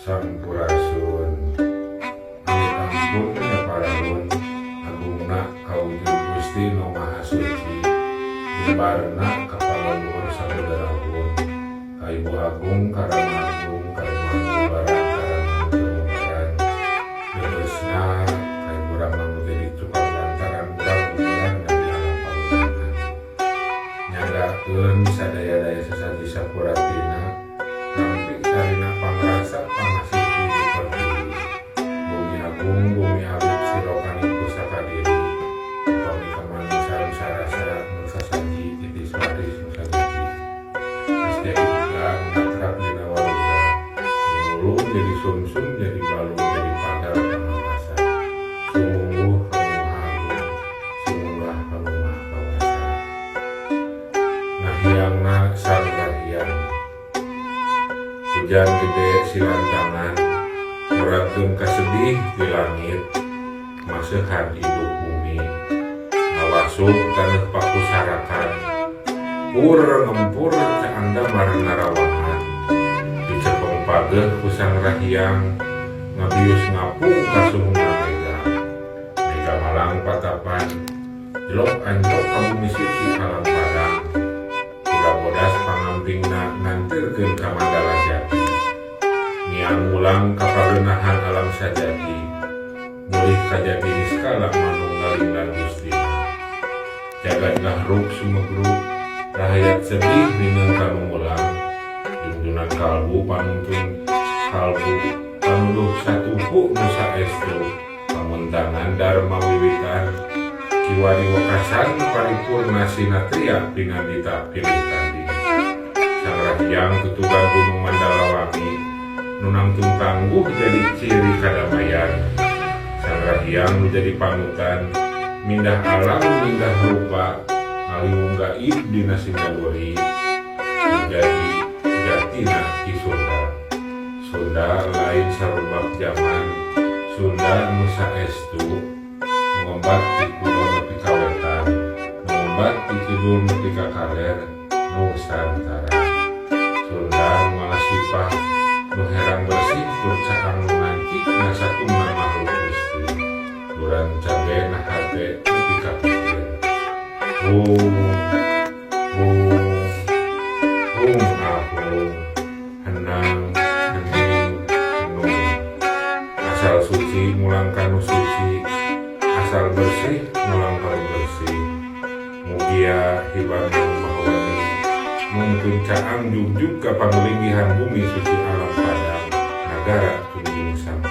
Sampurasun. Amit ampun nya pararun. Agungna kawujud Gusti Nu Maha Suci. Jembarna ka palaluhur sabedarahun. Ka Ibu Agung, ka Rama Agung, ka Ibu Agung Baran, ka Rama Baran. Leresna ka Ibu Rama nu jadi tukang lantaran urang bubulan di alam paulangan. Nyanggakeun sadaya-daya sesaji sapuratina. Nampi sarina pangrasa pangasih ti Ibu Pertiwi. Bumi Agung, Bumi Alit sirokaning pusaka diri. Upami kamanusan sarasa nu sasaji titis waris nu sajaji. Geus jadi duga ngatrap dina waluga. Gumulung jadi sumsum jadi balung jadi padal pangawasa. Sumungguh ka Nu Maha Agung, sumunggah ka Nu Maha Kawasa. Ngahiangna Sang Rahyang. Hujan gede silantangan, muragkeun kasedih di langit, maseuhan induk bumi. Ngawasuk taneuh pakusarakan, pur ngempur caang damar narawangan. Dicepeng pageh ku Sang Rahyang, ngabius ngapung ka suhungna mega. Mega malang patapan, jelok anjlok ka bumi suci alam padang. Kuda bodas pangampingna nganterkeun ka Mandala Jati. Miang mulang ka pageunahan alam sajati. Mulih ka jati niskala manunggaling lan Gustina. Jagad ngahruk sumegruk, rahayat sedih nineung ka nu mulang. Jungjunan kalbu panuntun kalbu panuduh satuhu nu saestu. Pamuntangan dharma wiwitan kiwari wekasan paripurna sinatria pinandita pilih tanding. Sang Rahyang tutugan Gunung Mandalawangi nu nangtung tangguh jadi ciri kadamaian. Sang Rahyang nu jadi panutan mindah alam mindah rupa ngaliwung gaib dina sinjaluri jadi jatina Ki Sunda. Sunda lain sarubak jaman, Sunda nu saestu ngombat ti kulon nepi ka wetan, ngombat ti kidul nepi ka kaler Nusantara. Sunda nu ngalasipah nu herang bersih tur caang nu ngancik ngasatungna makhluk Gusti. Duran cagena hate nepi ka pikir. Hung hung hung ahung henang hening henung. Asal suci mulang kanu suci, asal bersih mulang kanu bersih. Mugia hibarna Maha Wani nungtun caang jugjug ka panglinggihan bumi suci alam padang nagara Tunjung Samudra.